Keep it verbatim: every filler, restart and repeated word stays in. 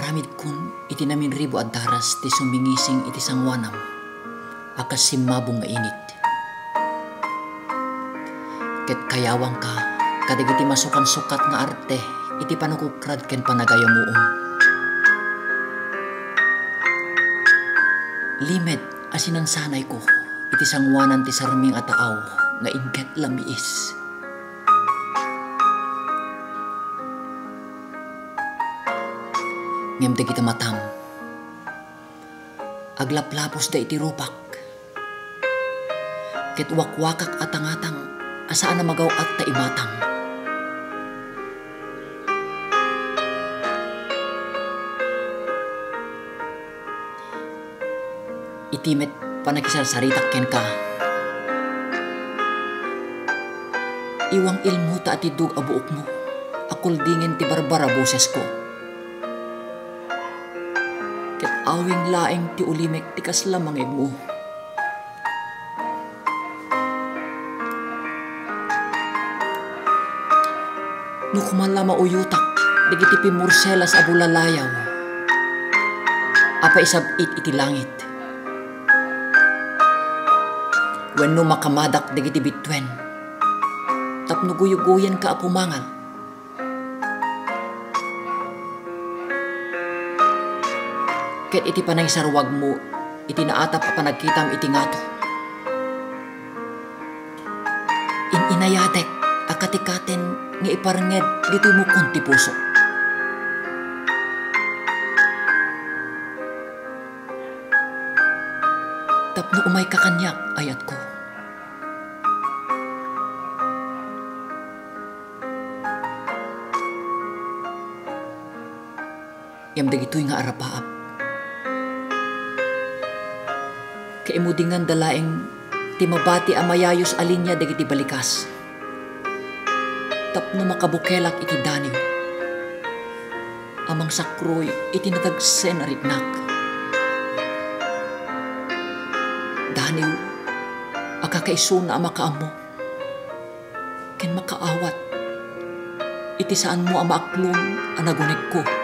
Aramidkon iti naminribo a daras ti sumingising iti sangoanam a kas simmabong nga init. Ket kayawangka kadagiti masukansukat nga arte iti panukukrad ken panagayamuom. Limed a sinansanayko iti sangoanan ti sarming a taaw nga inket lamiis. Ngem dagiti matam, aglaplapusda iti rupak, ket wakwakak a tangatang a saan a magaw-at ta imatang. Iti met panakisarsaritak kenka, iwang-ilmo ta atiddog a buokmo a kuldingen ti barbara bosesko. Ket awing laeng ti ulimek ti kasla mangegmo. No koma la mauyotak dagiti pimurselas a bulalayaw a paisab-it iti langit, wenno makamadak dagiti bituen tapno guyugoyenka a pumangal, ket iti panangisaruagmo iti naatap a panagkitam iti ngato, in-inayadek a katikaten nga iparnged ditoy mukon ti puso. Tapno umayka kaniak, ayatko. Ngem dagitoy nga arapaap, kaimudinganda laeng ti mabati a mayayus a linia dagiti balikas, tapno makabukelak iti daniw a mangsakroy iti nadagsen a riknak. Daniw a kakaisuna a makaammo ken makaawat iti saanmo a maaklon a nagunegko.